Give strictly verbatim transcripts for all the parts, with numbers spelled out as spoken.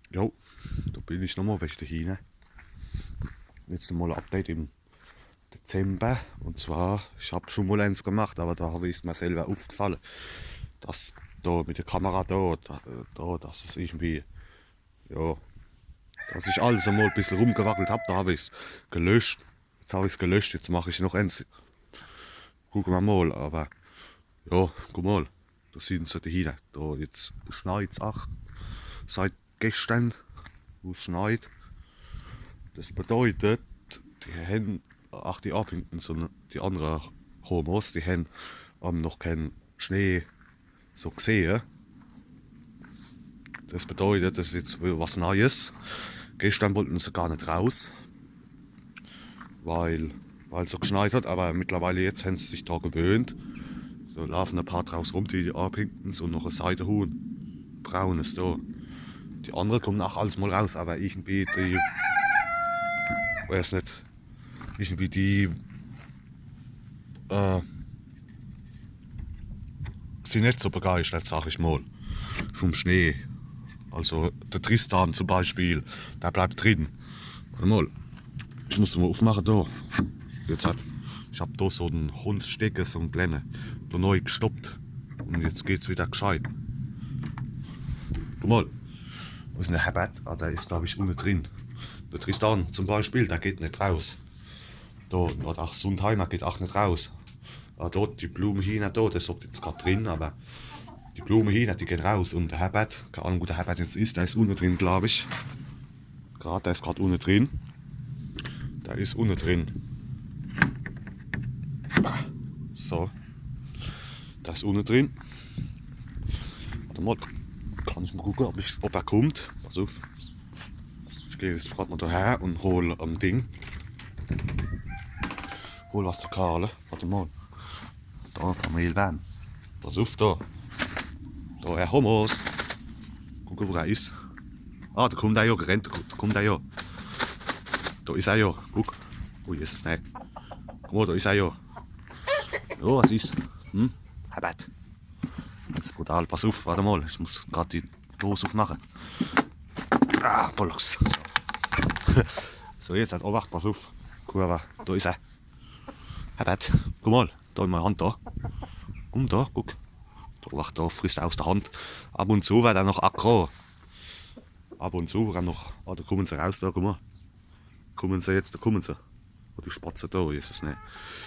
Jo, do bin ich nochmol wege de Hiehner. Jetzt nochmol e Update im Dezember. Un zwar, ich hab schun mol eens gemacht, awwer do hab ich's mer selwer uffgefalle, dass do mit de Kamera do, do, do, dass es irgendwie, jo, dass ich alles emol e bissel rumgewackelt hab, do hab ich's gelöscht. Jetzt hab ich's gelöscht, jetzt mach ich noch eens. Gucke mer mol, awwer jo, guck mol, do sin se, die Hiehner. Do, jetzt schneit's ach seit geschdern, wo's schneit. Des bedeutet, die hen, ach, die Orpingtons un die annere Homos, die hen, ähm, noch kän Schnee so gsehe. Des bedeutet, des is jetzt widder was Neies. Geschdern wollten se gar net raus, weil, weil's so gschneit hat, awwer mittlerweile jetzt hen se sich dra gewöhnt. Do laafen e paar draus rum, die Orpingtons un noch e Seidehuhn. Braunes do. Die annere kummen ach alles mol raus, awwer irgendwie die, weeß net, irgendwie die, äh, sin net so begeischtert, sag ich mol, vum Schnee. Also de Tristan zum Beispiel, der bleibt drin. Wart emol, ich muss mol uffmache do. Jetzt hat, ich hab do so en Holzstecke, so en klenne, do nei gstoppt. Un jetzt geht's widder gscheit. Guck mol, wo is dann de Herbert? Ah, der is, glaab ich, unne drin. De Tristan zum Beispiel, der geht net raus. Do, un ach Sundheimer geht ach net raus. Ah, dort, die Blumehiehner do, des hockt jetzt grad drin, awwer die Blumehiehner, die gehn raus. Un de Herbert, kee Ahnung, wo de Herbert jetzt is, der is unne drin, glaab ich. Grad, der is grad unne drin. Der is unne drin. Ah, so. Der is unne drin. Wart emol, kann ich mol gucke, ob ich, ob er kummt. Pass uff. Ich geh jetzt grad mol do her un hol, ähm, Ding. Hol was zu kahle. Wart emol. Do, Kamelwärm. Pass uff do. Do, Herr Homos. Gucke, wo er is. Ah, do kummt er jo gerennt. Do kummt er jo. Do is er jo. Guck. Oh, Jesus, nee. Guck mol, do is er jo. Jo, was is? Hm? Herbert. Des is brutal. Pass uff, wart emol. Ich muss grad die Dos uffmache. Ah, Bollocks. So. So, jetzt halt, Obacht, pass uff. Guck mol, do is er. Herbert, guck mol, do in mei Hand, do. Kumm do, guck. Do, Obacht, do frisst er aus de Hand. Ab un zu werd er noch aggro. Ab un zu werd er noch, ah, do kummen se raus, do, guck mol. Kummen se jetzt, do kummen se. Oh, die Spatze do, Jesus, nee.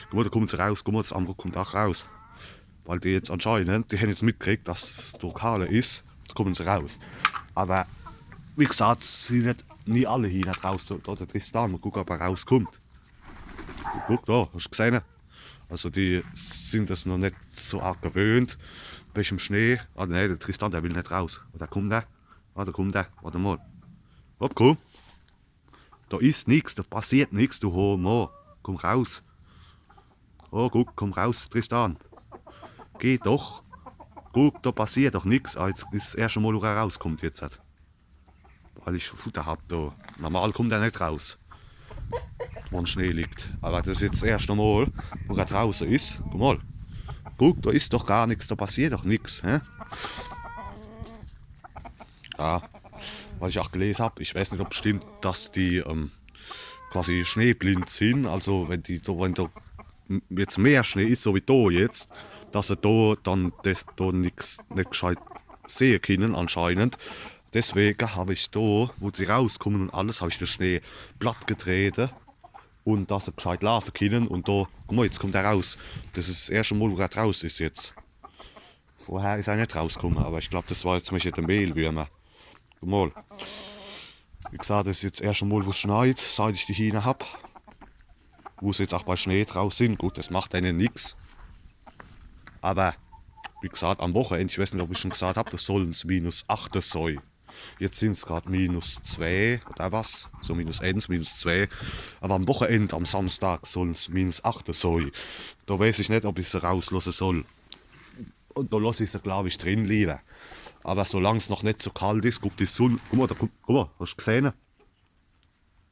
Guck mol, do kummen se raus, guck mol, des annere kummt ach raus. Weil die jetzt anscheinend, die hen jetzt mitgekriegt, dass do kahle is, jetzt kummen se raus. Awwer, wie gsaat, sin net nie alle Hiehner raus, so, do, de Tristan, mol gucke, ob er rauskummt. Guck do, hasch gsehe? Also die sin des noch net so arg gewöhnt, wegem Schnee. Ah, nee, de Tristan, der will net raus. Oder kummt er? Ah, do kummt er, wart emol. Hopp, kumm. Do is nix, do passiert nix, du Homo. Kumm raus. Oh, guck, kumm raus, Tristan. Geh doch. Guck, do passiert doch nix. Ah, jetzt is es erschte Mol, wo er rauskummt jetzt. Weil ich Futter hab do. Normal kummt er net raus, wo Schnee liegt. Awwer des is jetzt es erschte Mol, wo er drauße is. Guck mol. Guck, do is doch gar nix, do passiert doch nix, hä? Ja, was ich ach gelese hab, ich weiß net, ob's stimmt, dass die, ähm, quasi schneeblind sin. Also wenn die do, wenn do m-, jetzt mehr Schnee is, so wie do jetzt, dass se do dann des, do nix, net gscheit sehe kinnen anscheinend. Deswege hab ich do, wo die rauskummen un alles, hab ich de Schnee platt getrete un dass se gscheit laafe kinnen. Un do, guck mol, jetzt kummt er raus. Des is es erschte Mol, wo er draus is jetzt. Vorher is er net rauskumme, awwer ich glaab, des war jetzt wege de Mehlwürmer. Guck mol. Wie gsaat, des is jetzt es erschte Mol, wo's schneit, seit ich die Hiehner hab. Wo se jetzt ach bei Schnee draus sin. Gut, des macht denne nix. Awwer, wie gsaat, am Wochenend, ich weiß net, ob ich schun gsaat hab, do sollen's minus achte sei. Jetzt sin's grad minus zwee oder was? So minus eens, minus zwee. Awwer am Wochenend, am Samschdag, sollen's minus achte sei. Do weiß ich net, ob ich se rauslosse soll. Un do loss ich se, glaab ich, drin liewer. Awwer solang's noch net so kalt is, guck die Sunn. Guck mol, do, guck, guck mol, hasch gsehe?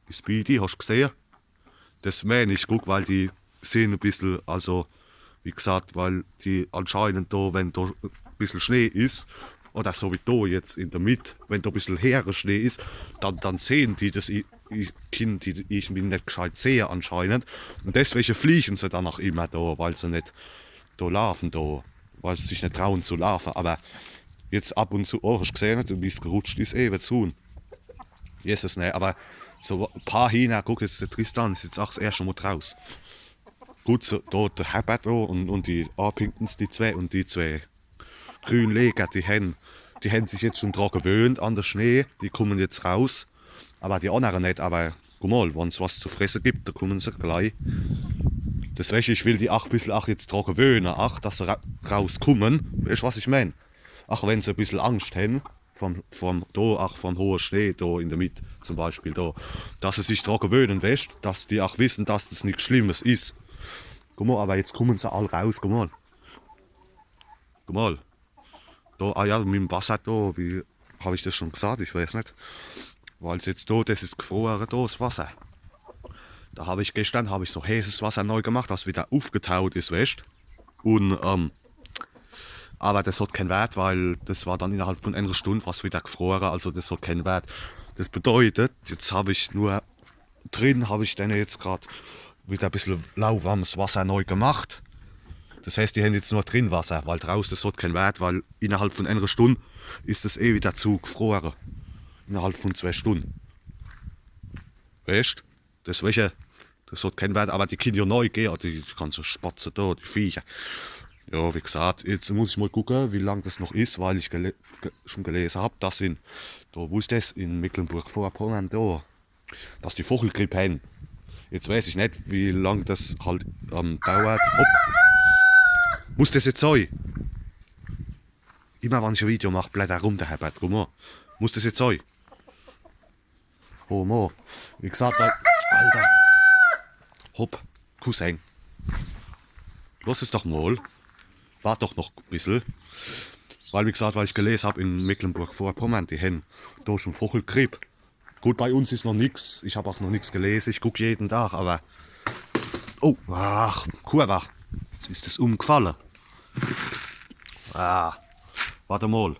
Die Speedy, hasch gsehe? Des meen ich, guck, weil die sin e bissel, also, wie gsaat, weil die anscheinend do, wenn do e bissel Schnee is, oder so wie do jetzt in de Mitt, wenn do bissel heere Schnee is, dann, dann sehn die des, i- i- kinne die irgendwie net gscheit sehe anscheinend. Un deswege fliege se dann ach immer do, weil se net do laafe do, weil se sich net traue zu laafe. Awwer jetzt ab un zu, oh, hoscht gsehe, net, wie's gerutscht is, ewe zu. Jesus, ne, awwer so e paar Hiehner, guck jetzt, de Tristan is jetzt ach s erschte Mol draus. Gut, so, do, de Herbert do un, un die Orpingtons, die zwee un die zwee Grünleger, die hen, die hen sich jetzt schun dra gewöhnt an de Schnee, die kummen jetzt raus. Awwer die annere net, awwer guck mol, wann's was zu fresse gibt, do kummen se glei. Deswege, ich will die ach bissel ach jetzt dra gewöhne, ach, dass se ra rauskummen. Weescht, was ich meen? Ach, wenn se bissel Angscht hen, vom, vom, do, ach, vom hohe Schnee, do in de Mitt zum Beispiel, do, dass se sich dra gewöhne, weescht, dass die ach wisse, dass des nix Schlimmes is. Guck mol, awwer jetzt kummen se all raus, guck mol. Guck mol. Do, ah ja, mit em Wasser do, wie, hab ich des schun gsaat? Ich weeß net. Weil's jetzt do, des is gfrore do, s Wasser. Do hab ich geschtern, hab ich so heeßes Wasser nei gemacht, dass widder ufgetaut is, weescht? Un, ähm, awwer des hot keen Wert, weil des war dann innerhalb vun enere Stund was widder gfrore, also des hot keen Wert. Des bedeutet, jetzt hab ich nur drin, hab ich denne jetzt grad widder bissel lauwarmes Wasser nei gemacht. Des heeßt, die hen jetzt nur drin Wasser, weil draus, des hot keen Wert, weil innerhalb vun enere Stund is des eh widder zugfrore. Innerhalb vun zwee Stund. Weescht? Deswege, des hot keen Wert, awwer die kinne jo nei gehe, die ganze Spatze do, die Viecher. Jo, wie gsaat, jetzt muss ich mol gucke, wie lang des noch is, weil ich gele ge schun gelese hab, dass in, do, wo is des, in Mecklenburg-Vorpommern, do, dass die Vochelgripp hen. Jetzt weeß ich net, wie lang des halt, ähm, dauert. Hopp. Muss des jetzt sei? Immer wann ich e Video mach, blättert rum de Herbert. Guck mol. Muss des jetzt sei? Homo. Wie gsaat, weil, Alter. Hopp, Cousin. Loss es doch mol. Wart doch noch e bissel. Weil, wie gsaat, weil ich gelese hab, in Mecklenburg-Vorpommern, die hen do schun Vochelgripp. Gut, bei uns is noch nix. Ich hab ach noch nix gelese. Ich guck jeden Tag, awwer. Oh, ach, Kurwa. Jetzt is es umgfalle. Ah, wart mol.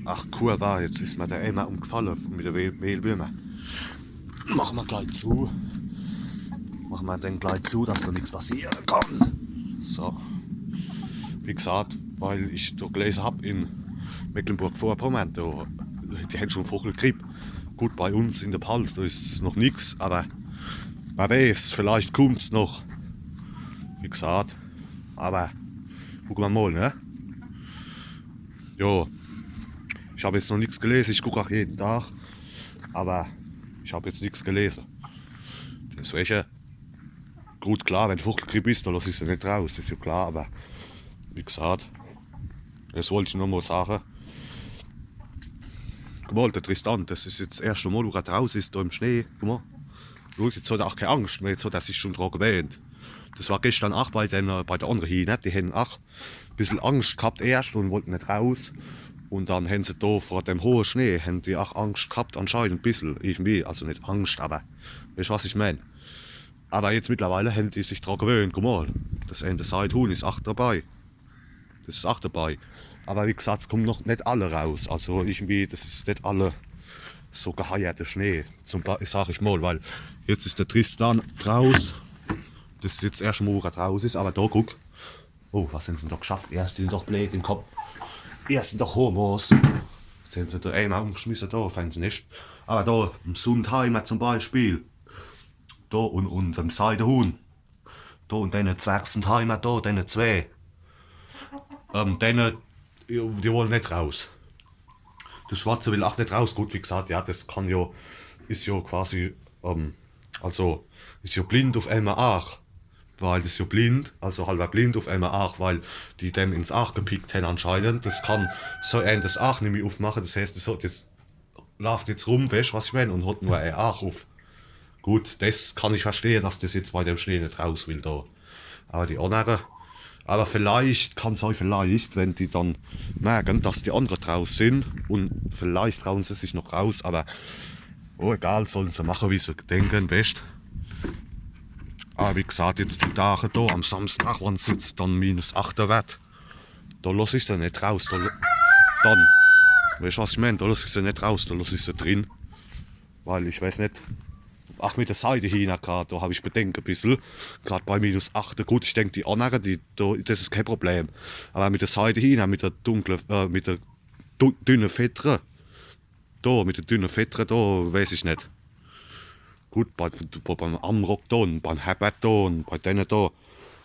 Ach, Kurwa, jetzt is mer de Emmer umgfalle mit de We Mehlwürmer. Mache mer glei zu. Mache mer den glei zu, dass do nix passiere kann. So. Wie gsaat, weil ich do gelese hab, in Mecklenburg-Vorpommern, do, die hen schun Vochelgripp. Gut, bei uns in de Palz, do is noch nix, awwer mer weeß, vielleicht kummt's noch. Wie gsaat, awwer gucke mer mol, ne? Jo, ich hab jetzt noch nix gelese, ich guck ach jeden Tag, awwer ich hab jetzt nix gelese. Deswege, gut, klar, wenn Vochelgripp is, do loss ich se net raus, is jo klar, awwer wie gsaat, des wollt ich nur mol sage. Guck mol, de Tristan, des is jetzt s erschte Mol, wo er draus is, do im Schnee, guck mol. Gut, jetzt hot er ach kee Angscht mehr, jetzt hot er sich schun dra gewöhnt. Des war geschtern ach bei den, äh, bei de annere Hiehner, die hen ach e bissel Angscht ghabt erscht un wollten net raus. Un dann hen se do vor dem hohe Schnee, hen die ach Angscht ghabt anscheinend e bissel, irgendwie. Also net Angscht, awwer, weescht, was ich meen? Awwer jetzt mittlerweile hen die sich dra gewöhnt. Guck mol, des ene Seithuhn is ach dabei. Des is ach dabei. Awwer wie gsaat, s kummen noch net alle raus. Also irgendwie, des is net alle so geheierte Schnee, zum Be sag ich mol, weil jetzt is de Tristan draus. Des is jetzt s erschte Mol, wo er draus is, awwer do, guck. Oh, was hen se dann do gschafft? Ihr sin doch bleed im Kopp. Ihr sin doch Homos. Jetzt hen se do emol umgschmisse, do, fänn se net. Awwer do, em Sundheimer zum Beispiel. Do un, un dem Seidehuhn. Do un denne Zwergsundheimer do, denne zwee. Ähm, denne, die wolle net raus. Des Schwarze will ach net raus. Gut, wie gsaat, ja, des kann jo, is jo quasi, ähm, also, is jo blind uf emol ach. Weil des is jo blind, also halwer blind uf emol ach, weil die dem ins Aach gepickt hen anscheinend. Des kann so eenes Aach nimmi ufmache, des heeßt, es hot jetzt, laaft jetzt rum, weescht, was ich meen, un hot nur e Aach uf. Gut, des kann ich verstehe, dass des jetzt bei dem Schnee net raus will do. Awwer die annere, awwer vielleicht kann sei, vielleicht, wenn die dann merken, dass die annere draus sin, un vielleicht trauen se sich noch raus, awwer, oh, egal, sollen se mache, wie se denken, weescht. Awwer wie gsaat, jetzt die Dage do, am Samstag, wann's jetzt dann minus acht werd, do loss ich se net raus. Do lo- dann. Weescht, was ich mään? Do loss ich se net raus, do loss ich se drin. Weil ich weeß net. Ach, mit de Seidehiehner grad, do hab ich Bedenke bissel. Grad bei minus acht. Gut, ich denk, die annere, die, do, des is kee Problem. Awwer mit de Seidehiehner, mit de dunkle, äh, mit de du-, dünne Feddere, do, mit de dünne Feddere, do weeß ich net. Gut, bei, bei, beim Amrock do un beim Herbert do un bei denne do,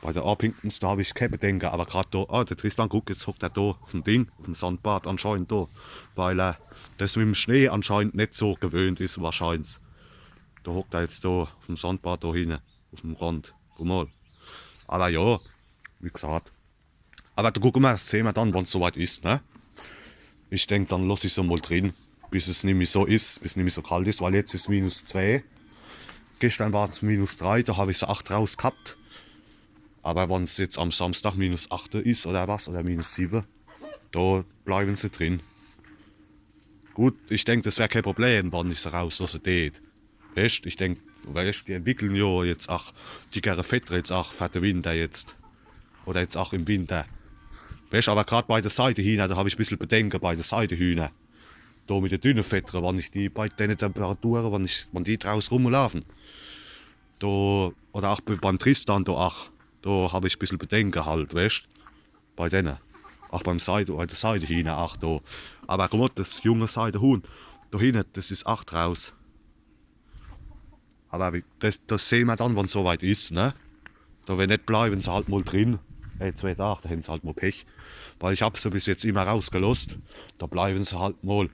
bei de Orpingtons, do hab ich kee Bedenke, awwer grad do, ah, de Tristan, guck, jetzt hockt er do uff'm Ding, uff'm Sandbad anscheinend do, weil er des mit'm Schnee anscheinend net so gewöhnt is, wahrscheinlich. Do hockt er jetzt do uff'm Sandbad do hinne, uff'm Rand. Guck mol. Awwer jo, wie gsaat. Awwer do gucke mer, sehe mer dann, wann's so weit is, ne? Ich denk, dann loss ich se mol drin, bis es nimmi so is, bis es nimmi so kalt is, weil jetzt is minus zwee. Geschtern waren's minus drei, do hab ich se ach draus ghabt. Awwer wann's jetzt am Samschdag minus acht is oder was, oder minus siwwe, do bleiwen se drin. Gut, ich denk, des wär kee Problem, wann ich se rauslosse deet. Weescht, ich denk, weescht, die entwickle jo jetzt ach dickere Feddere jetzt ach fer de Winter jetzt. Oder jetzt ach im Winter. Weescht, awwer grad bei de Seidehiehner, do hab ich bissel Bedenke bei de Seidehiehner. Do mit de dünne Feddere, wann ich die bei denne Temperature, wann ich, wann die draus rumlaafe. Do, oder ach be-, beim Tristan, do ach, do hab ich bissel Bedenke halt, weescht? Bei denne. Ach, beim Seide-, bei de Seidehiehner, ach, do. Awwer guck mol, des junge Seidehuhn, do hinne, des is ach draus. Awwer wie, des, des sehe mer dann, wann's so weit is, ne? Do, wenn net, bleiwen se halt mol drin. Ey, zwee Dag, do hän se halt mol Pech. Weil ich hab se bis jetzt immer rausgelosst. Do bleiwen se halt mol.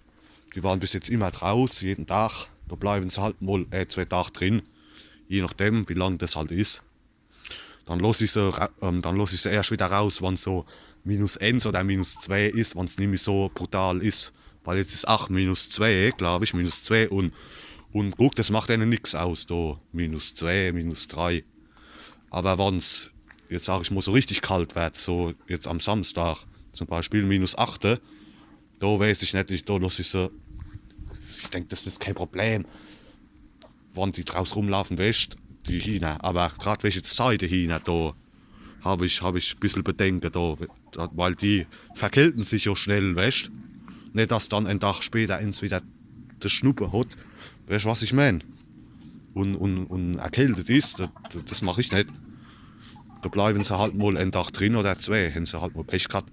Die ware bis jetzt immer draus, jeden Dag. Do bleiwen se halt mol, äh, zwee Dag drin. Je nachdem, wie lang des halt is. Dann loss ich se ra-, ähm, dann loss ich se erscht widder raus, wann's so minus eens oder minus zwee is, wann's nimmi so brutal is. Weil jetzt is ach minus zwee, glaab ich, minus zwee un, un guck, des macht denne nix aus, do minus zwee, minus drei. Awwer wann's, jetzt sag ich mol, so richtig kalt werd, so jetzt am Samschdag zum Beispiel minus acht, do weeß ich net, ich, do loss ich se, ich denk, des is kee Problem, wann die draus rumlaafe, weescht, die Hiehner. Awwer grad weche de Seidehiehner, do hab ich, hab ich bissel Bedenke do, weil die verkälten sich jo schnell, weescht. Net, dass dann en Dag später eens widder de Schnuppe hot. Weescht, was ich mään? Un, un, un erkältet is, des, des mach ich net. Do bleiwen se halt mol en Dag drin oder zwee, hän se halt mol Pech ghabt.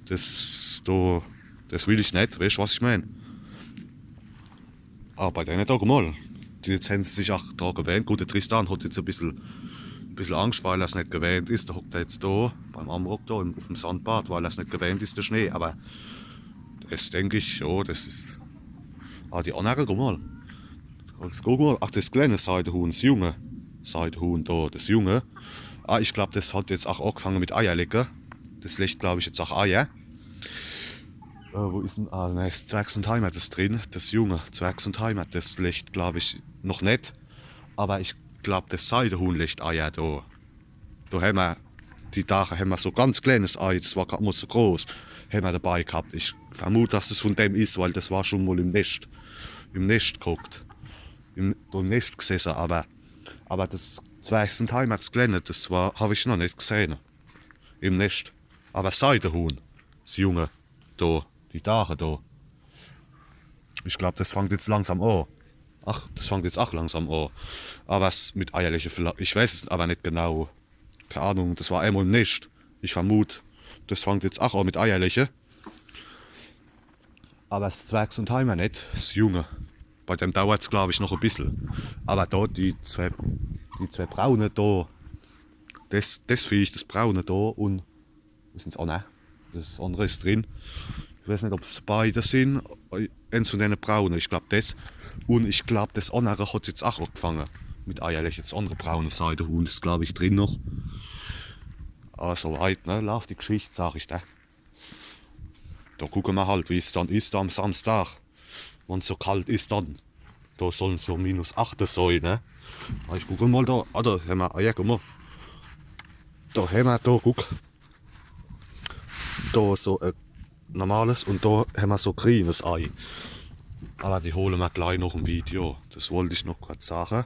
Des, do, des will ich net, weescht, was ich mään? Awwer bei denne do, guck mol, die, jetzt hän se sich ach dra gewähnt. Gut, de Tristan hot jetzt e bissel, bissel Angscht, weil er's net gewähnt is. Do hockt er jetzt do beim Amrock do im, uff'm Sandbad, weil er's net gewähnt is, de Schnee. Awwer des denk ich, jo, des is, ah, die annere, guck mol. Un guck mol, ach, des klääne Seidehuhn, des junge Seidehuhn do, des junge. Ah, ich glaab, des hot jetzt ach aagfange mit Eierlege. Des lecht, glaab ich, jetzt ach Eier. Äh, wo is en? Ah, nee, des Zwerg-Sundheimer, des drin, des junge Zwerg-Sundheimer, des lecht, glaab ich, noch net. Awwer ich glaab, des Seidehuhn lecht Eier do. Do hämmer, die Dage hämmer so ganz kläänes Ei, des war grad mol so groß, hämmer debei ghabt. Ich vermut, dass es vun dem is, weil des war schun mol im Nescht, im Nescht ghockt. Im, im Nescht gsesse, awwer, awwer des Zwerg-Sundheimer, des klääne, des war, hab ich noch net gsehn. Im Nescht. Awwer Seidehuhn, des junge, do, die Dage do. Ich glaab, des fangt jetzt langsam aa. Ach, des fangt jetzt ach langsam aa. Awwer was mit Eierleche vielleicht, ich weeß es awwer net genau. Kee Ahnung, des war emol im Nescht. Ich vermut, des fangt jetzt ach aa mit Eierleche. Awwer des Zwerg-Sundheimer net, des junge. Bei dem dauert's, glaab ich, noch e bissel. Awwer do, die zwee, die zwee braune do, des, des Viech, des braune do un, wo is dann des annere? Des annere is drin. Ich weeß net, ob's beide sin. Eens vun denne braune, ich glaab des. Un ich glaab, des annere hot jetzt ach aagfange mit Eierleche. Des annere braune Seidehuhn is, glaab ich, drin noch. Awwer so weit, ne, laaft die Gschicht, sag ich der. Do gucke mer halt, wie's dann is am Samschdag. Wann's so kalt is dann. Do soll's so minus achte sei, ne? Ah, ich guck mol do. Ah, do hämmer, ah jo, guck mol. Do hämmer, do, guck. Do so e normales un do hämmer so grienes Ei. Awwer die hole mer glei noch im Video. Des wollt ich noch korz sage.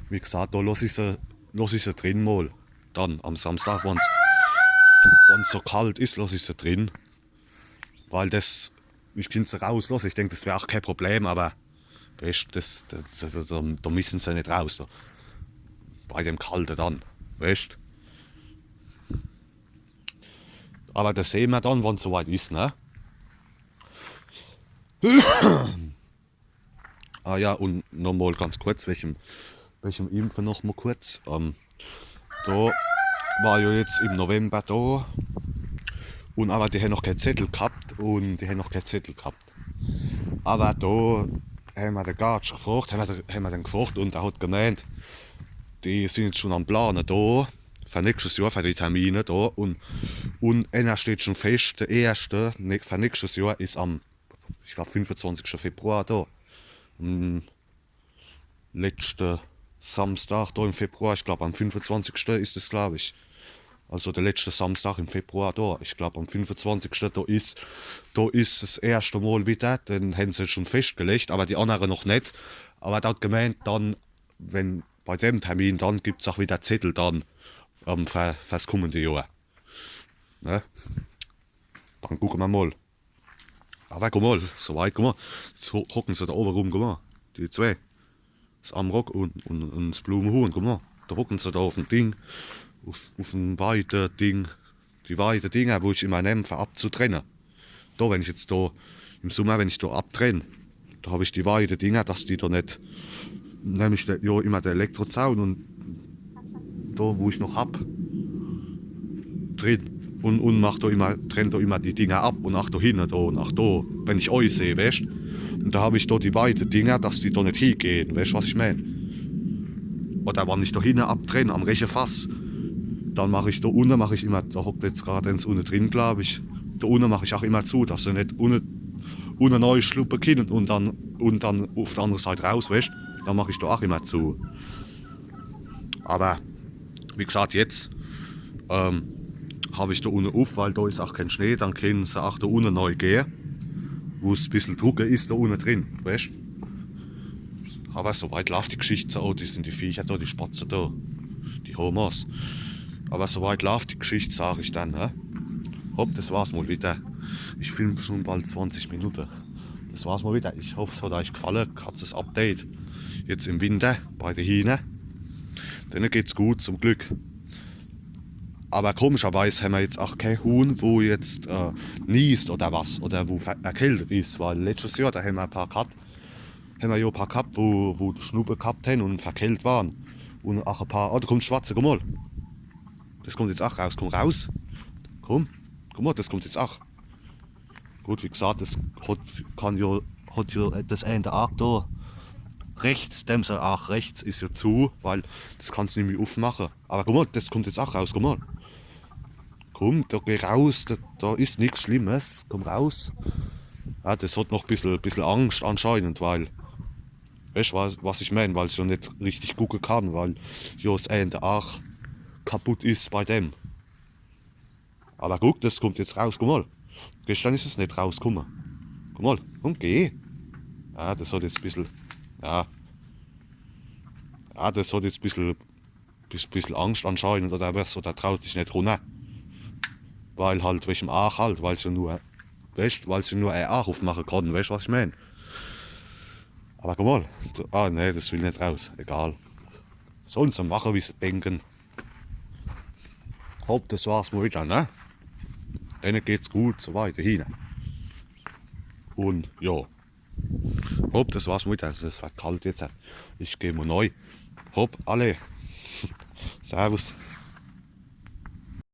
Wie gsaat, do loss ich se, loss ich se drin mol. Dann am Samschdag, wann's, wann's so kalt is, loss ich se drin. Weil das, ich könnt se rauslosse, ich denk, das wär ach kee Problem, awwer, weescht, das, das, das, das, do, do misse se net raus, do. Bei dem Kalte dann, weescht. Awwer das sehn mer dann, wann's so weit is, ne? Ah ja, un nochmol ganz kurz, wechem, wechem Impfe nochmol kurz. Ähm, do war jo jetzt im November do. Un awwer die hen noch kee Zettel gehabt un die hen noch kee Zettel gehabt. Awwer do hen mer de Gaatscht gefrocht, hen mer de, hen mer den gefrocht un der hat gemeent, die sin jetzt schun am Plane do, fer nächschtes Johr, fer die Termine do. Un, un enner steht schun fescht, de erschte, ne, fer nächschtes Johr is am, ich glaab, fünfezwanzigschte Februar do. Am letschte Samschdag do im Februar, ich glaab, am fünfezwanzigschte is es, glaab ich. Also de letschte Samschdag im Februar do. Ich glaab, am fünfezwanzigschte do is, do is es erschte Mol widder, den hen se schun feschtgelegt, awwer die annere noch net. Awwer der hat gemeent, dann, wenn bei dem Termin, dann gibt's ach widder Zettel dann, ähm, fer, fers kummende Johr. Ne? Dann gucke mer mol. Awwer guck mol, so weit, guck mol. Jetzt ho-, hocke se do owwe rum, guck mol. Die zwee. S Amrock un, un, un s Blumehuhn, guck mol. Do hocke se do uff em Ding. Uff, uff em Weideding. Die Weidedinger, wo ich immer nemm, fer abzutrenne. Do, wenn ich jetzt do im Summer, wenn ich do abtrenn, do hab ich die Weidedinger, dass die do net, nemm ich de, jo, immer de Elektrozaun un do, wo ich noch hab, drin un, un mach do immer, trenn do immer die Dinger ab un ach do hinne do un ach do, wenn ich Ei seh, weescht? Un do hab ich do die Weidedinger, dass die do net hiegehn, weescht, was ich meen? Oder wann ich do hinne abtrenn am Rechefass, dann mach ich do unne, mach ich immer, do hockt jetzt grad ens unne drin, glaab ich, do unne mach ich ach immer zu, dass se net unne, unne nei schluppe kinne un dann, un dann uff de annere Seit raus, weescht? Dann mach ich do ach immer zu. Awwer, wie gesaat, jetzt, ähm, hab ich do unne uff, weil do is ach kee Schnee, dann kinne se ach do unne nei gehe, wo's bissel drucke is, do unne drin, weescht? Awwer so weit laaft die Gschicht, so, oh, die sin die Viecher do, die Spatze do, die Homers. Awwer so weit laaft die Gschicht, sag ich dann, ne? Hopp, das war's mol widder. Ich film schun bald zwanzig Minutte. Das war's mol widder. Ich hoff, es hat eich gefalle. Korzes Update. Jetzt im Winter bei de Hiehner. Denne geht's gut, zum Glück. Awwer komischerweis hemmer jetzt ach kee Huhn, wo jetzt, äh, niest oder was, oder wo ver-, erkältet is, weil letschtes Johr, do hemmer e paar gehat, hemmer jo e paar gehat, wo, wo de Schnuppe gehat hen un verkältet ware. Un ach e paar, oh, do kummt Schwatze, guck mol. Das kummt jetzt ach raus, kumm raus. Kumm, guck mol, das kummt jetzt ach. Gut, wie gesaat, das hat, kann jo, hat jo das ääne Aach do rechts, dem sei Aach rechts is jo zu, weil das kannsch nimmi uffmache. Awwer guck mol, das kummt jetzt ach raus, guck mol. Kumm, do geh raus, do, do is nix Schlimmes, kumm raus. Ja, das hat noch bissel, bissel Angscht anscheinend, weil, weescht, was, was ich meen, weil's jo net richtig gucke kann, weil jo das ääne Aach kaputt is bei dem. Awwer guck, das kummt jetzt raus, guck mol. Geschtern is es net rauskumme. Guck mol, kumm, geh. Ja, das hat jetzt bissel, ja. Ja, das hat jetzt bissel, bis-, bissel Angscht anscheinend oder was, oder traut sich net runner. Weil halt, wechem Aach halt, weil's jo nur, weescht, weil's jo nur e Aach uffmache kann, weescht, was ich meen? Awwer guck mol, do, ah, nee, das will net raus, egal. Solle se mache, wie se denke. Hopp, das war's mol widder, ne? Denne geht's gut, so weit, de Hiehner. Un, jo. Hopp, das war's mol widder. Es werd kalt jetzt. Ich geh mol nei. Hopp, alla. Servus.